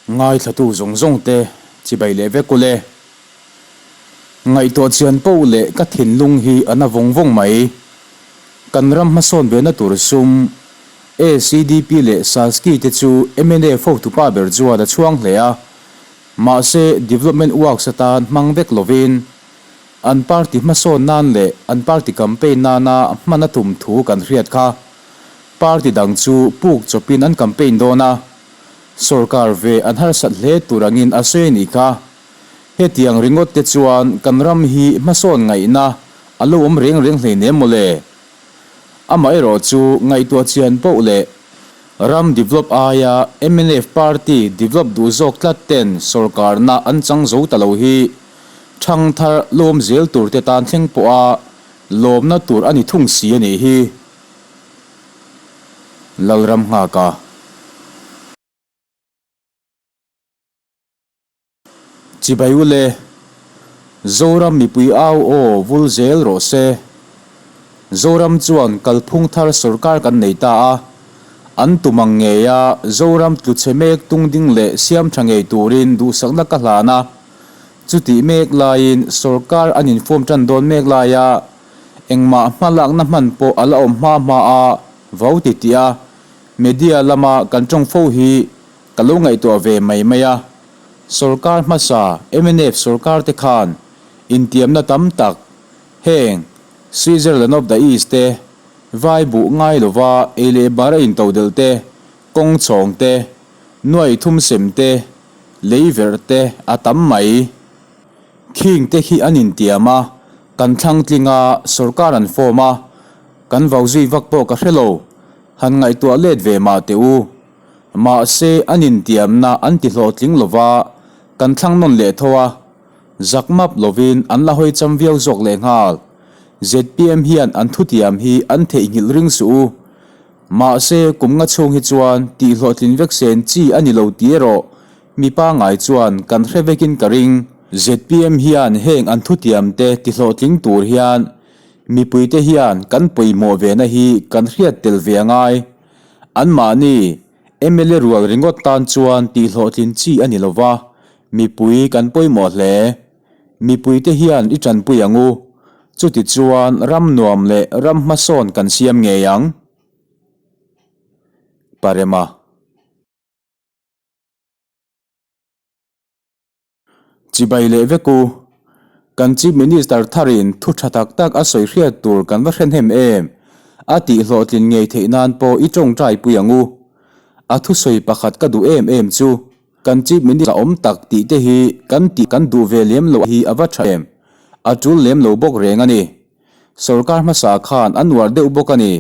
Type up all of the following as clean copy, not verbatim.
Ngaithlatu zawng zawng te chibai leh vek ule. Ngaihtuah chian poh leh ka thinlung hi a na vawng vawng mai. Kan ram hmasawn ve na tur sum ACDP leh Saski te chu mnf hotupa ber chuan a chhuang hle a, mahse development works atan hmang vek lovin an party hmasawn nan leh an party campaign nana hman a tum thu kan hriat kha. Party dang chu puk chawpin an campaign dawn a, Sorkar ve an harsat hle tur angin a sawi a nih kha. Hetiang ringawt te chuan kan ram hi hmasawn ngaihna a lo awm reng reng hleinem maw le? Amaherawh chu ngaihtuah chian poh leh ram develop aia mnf party develop duh zawk tlat ten sorkarna an chang zo ta lo hi thangthar lawm zel tur te tan thleng pawha lawmna tur a ni thung si a nih hi. Lalram nghaka. Chibai u le, Zoram mipui au aw vul zel rawh se. Zoram chuan kalphung thar sorkar kan nei ta a, an tum ang ngeia Zoram tluchhe mek tungding leh siam tha ngei turin duhsakna ka hlan a, chutih mek laiin sorkar an infuam tan dawn mek laia Engmah hmalakna hman pawh a la awm hma hma a vau ti tih a, media lama kan tawng fo hi ka lo ngaihtuah ve mai mai a. Sorkar hmasa mnf sorkar te khan intiamna tam tak heng Switzerland of the East te, vai buh ngai lova ei leh bar a intodelh te, kawng chhawng te, nuai thum sem te, lei verh te a tam mai. Khing te hi an intiam a, kan thlang tling a, sorkar an form a, kan vau zui vak pawh ka hre lo, han ngaihtuah let ve mah teh u. Mahse an intiamna an ti hlawhtling lo va, kan thlang nawn leh tho a, zak map lovin an la hawi cham viau zawk leh nghal. Zpm hian an thutiam hi an theihnghilh ring suh u. Mahse kum nga chhung hi chuan tih hlawhtlin vek sen chi a ni lo tih erawh Mi pangngai chuan kan hre vekin ka ring. Zpm hian heng an thutiamte tihlawhtling tur hian mipuite hian kan pawimawh vena hi kan hriat tel ve a ngai. Anmahni mla rual ringawt tan chuan tihhlawhtlin chi a ni lova, mipui kan pawimawh hle. Mipuite hian i tanpui ang u. Chutichuan ram nuam leh ram hmasawn kan siam ngei ang. Parema. Chibai leh vek u. Kan Chief Minister tharin thu tha tak tak a sawi hriat tur kan va hre hnem em? A tih hlawhtlin ngei theih nan pawh i tawngtai pui ang u. A thusawi pakhat ka duh em em chu kan Chief Minister awm tak tih te hi kan tih kan duh ve lem loh hi a va tha em? A tul lem lo bawk reng a ni. Sorkar hmasa khan a nuar deuh bawk a ni.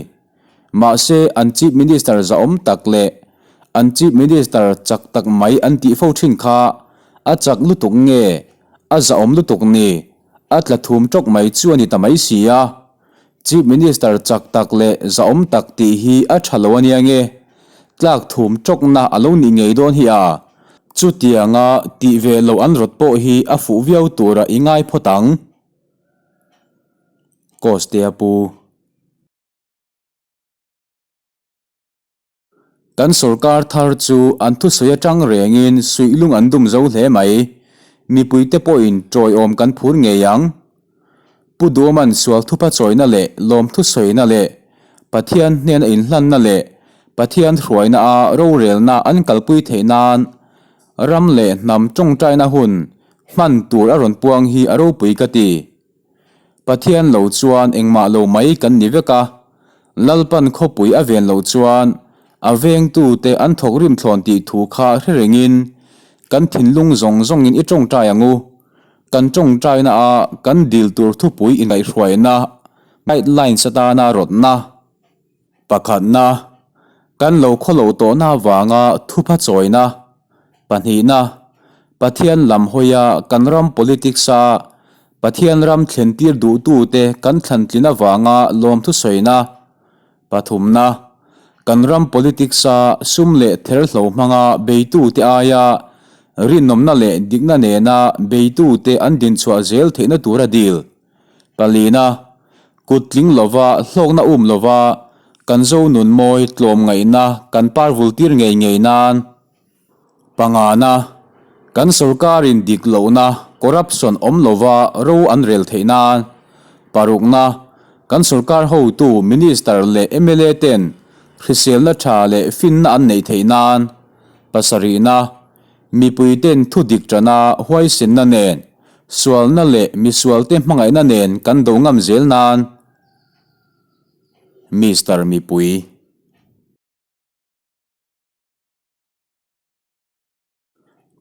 Mahse, an Chief Minister zahawm tak leh an Chief Minister chak tak mai an tih fo thin kha a chak lutuk nge a zahawm lutuk ni a tla thum tawk mai chu a ni ta mai si a. Chief Minister chak tak leh zahawm tak tih hi a tha lo a nia nge tlak thum tawkna a lo nih ngei dawn hi a. Chutianga tih ve loh an rawt pawh hi a fuh viau tura i ngai phawt ang. Kostea pu. Kan sorkar thar chu an thusawi atang rengin suihlung an dum zo hle mai. Mipuite pawhin tawiawm kan phur ngei ang. Pu Duaman sual thupa chawina leh lawmthu sawina leh Pathian hnena inhlanna leh Pathian hruaina a rorelna an kalpui theih nan ram leh hnam tawngtaina hun hman tur a rawn puang hi a ropui ka ti. Pathian lo chuan engmah lo mai kan ni vek a, Lalpan khawpui a ven loh chuan a vengtute an thawk rim thlawn tih thu kha hre rengin kan thinlung zawng zawngin i tawngtai ang u. Kan tawngtaina a kan dil tur thupui ingaihhruaina, guidelines, atana rawtna. Pakhatna, kan lo khawlo tawhna avanga thupha chawina. Pahnihna, Pathian lam hawia kan ram politics-a Pathian ram thlentir duhtute kan thlantlin avanga lawmthu sawina. Pathumna, kan ram politics-a sum leh therhlo hmanga beitute aia rinawmna leh dikna nena beitute an dinchhuah zel theihna tura dil. Palina, kut tling lova hlawkna um lova kan zo nun mawi tlawm ngaihna kan par vul tir ngei ngei nan. Pangana, Kan sorkarin dik lohna, corruption, awm lova ro an rel theih nan. Parukna, Kan sorkar hotu, Minister leh mla ten hriselna tha leh finna an neih theih nan. Pasarihna, Mipui ten thu dik tana huaisenna nen, sualna leh misualte hmangaihna nen kan do ngam zel nan. Mister Mipui.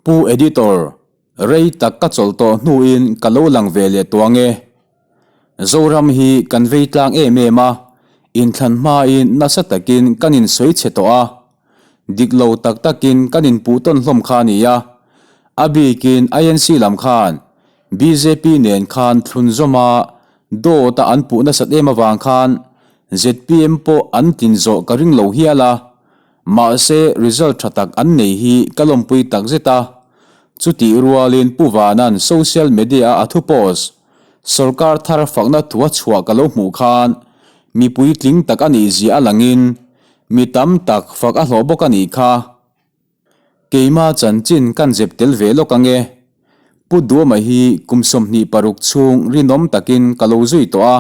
Pu Editor, rei tak ka chawlh tawh hnuin ka lo lang ve leh tawh ang e. Zoram hi kan vei tlang em em a, inthlan hmain nasa takin kan insawi chhe tawh a. Dik lo tak takin kan inpuh tawn hlawm kha a ni a. A bikin INC lam khan bjp nen khan thlunzawm a dawt a an puh nasat em avang khan zpm pawh an tlin zawh ka ring lo hial a. Mahse, result tha tak an nei hi ka lawmpui tak zet a. Chutih rualin Pu Vana'n social media-a a thu post, sawrkar thar fakna thu a chhuah ka lo hmuh khan mi puitling tak a nih zia a langin mi tam tak fak a hlawh bawk a nih kha. Keima chanchin kan zep tel ve lawk ange. Pu Duama hi kum 26 chhung rinawm takin ka lo zui tawh a,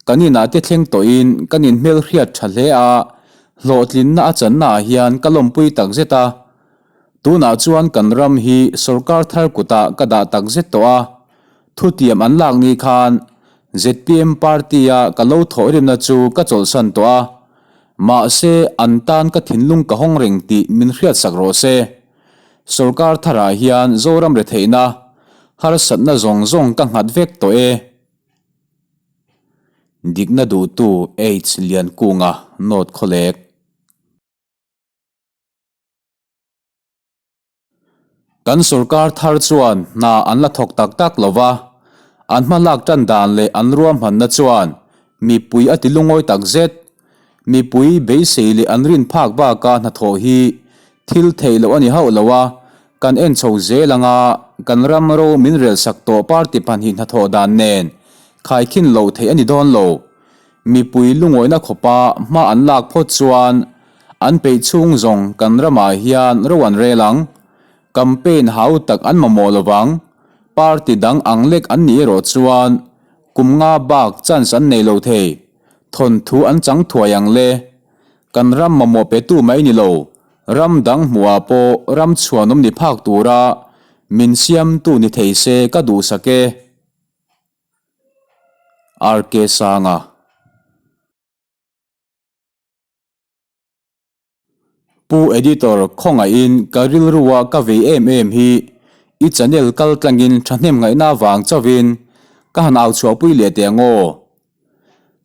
kan inah te thleng tawhin kan inhmelhriat tha hle a, hlawhtlinna a channaah hian ka lawmpui takzet a. Tunah chuan kan ram hi sawrkar thar kutah ka dah takzet tawh a, thutiam an lak ni khan zpm party-a ka lo thawhrimna chu ka chawlhsan tawh a, mahse an tan ka thinlung ka hawng reng tih min hriatsak rawh se. Sorkar tharah hian Zoram retheihna, harsatna zawng zawng ka nghat vek tawh e. Dikna duhtu H Liankunga North Khawlek. Kan sorkar thar chuan hna an la thawk tak tak lo va, an hma lak tan dan leh an ruahmanna chuan mipui a ti lungawi tak zet. Mipui beisei leh an rin phak baka hnathawh hi thil theih loh a ni hauh lo a, kan en chho zel anga kan ram ro min rel sak tawh party pahnih hnathawh dan nen khaikhin loh theih a ni dawn lo. Mipui lungawihna khawpa hma an lak phawt chuan an peih chhung zawng kan ramah hian ro an rel ang. Campaign hau tak an mamawh lovang. Party dang ang lek an nih erawh chuan kum nga bak chance an nei lo thei. Thawnthu an chang thuai ang le. Kan ram mamawh petu mai ni lo, ram dang hmuhah pawh ram chhuanawm ni phak tura min siamtu ni thei se ka duhsak e. RK Sanga. Pu Editor, khawngaihin ka rilrua ka vei em em hi i channel kal tlangin thahnem ngaihna vang chauhin ka han au chhuahpui leh teh ang aw.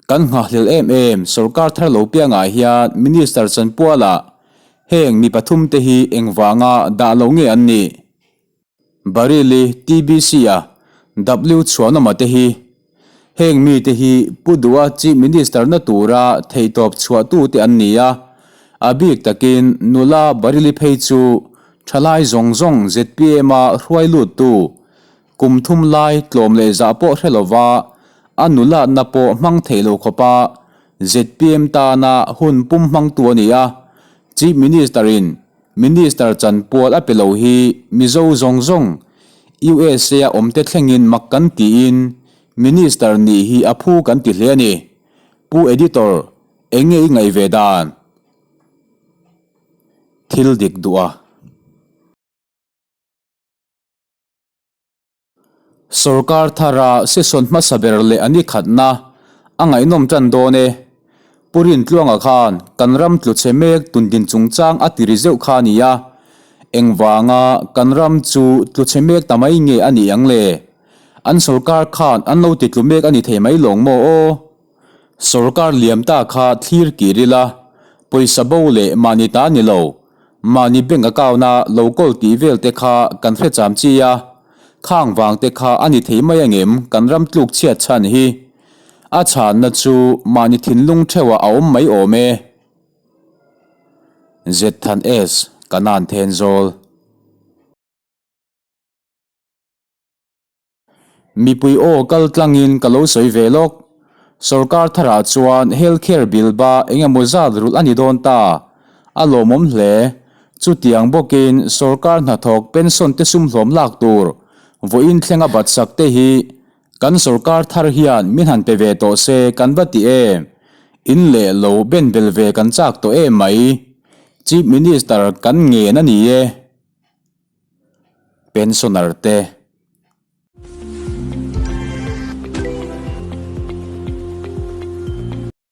Kan nghahhlel em em sorkar thar lo piangah hian Minister Chanpuala heng mi pathum te hi engvanga dah lo nge an nih? Baryli TBC-a W chhuanawma te hi heng mite hi Pu Duha Chief Minister na tura theihtawp chhuahtute an ni a, a bik takin nula Baryli phei chu thalai zawng zawng ZPM-a hruai luttu kum thum lai tlawm leh zah pawh hre lova a nulatna pawh hmang thei lo khawpa ZPM tana hun pum hmangtu a ni a, Chief Minister-in Minister chanpual a pe lo hi Mizo zawng zawng USA a awmte thlengin mak kan tiin Minister nih hi a phu kan ti hle a ni. Pu Editor, eng nge i ngaih ve dan? Thil dik duh a. Sorkar thara session hmasa ber leh a ni khatna a ngaihnawm tan dawn e. Pu Rintluanga khan kan ram tlu chhe mek tundin chungchang a ti ri zeuh kha a ni a, engvanga kan ram chu tlu chhe mek ta mai nge a nih ang le? An sorkar khan an lo ti tlu mek a ni thei mai lawng maw aw? Sorkar liam ta kha thlir kir ila, pawisa bo leh mahni ta ni lo, mahni bank account a lo kawl tih vel te kha kan hre cham chi a, khang vang te kha a ni thei mai angem kan ram tluk chhiat chhan hi? A chhanna chu mahni thinlung theuhah a awm mai awm e. Zethan S, Kanan Thenzawl. Mipui aw kal tlangin ka lo sawi ve lawk. Sorkar tharah chuan health care bill ba eng emaw zat rulh a ni dawn ta. A lawmawm hle. Chutiang bawkin sorkar hnathawk pension te sum hlawm lak tur vawiin thlenga batsak te hi kan sorkar thar hian min han pe ve tawh se kan va ti em? In leh lo ben bel ve kan chak tawh em mai. Chief Minister kan ngen a ni e. Pensioner te.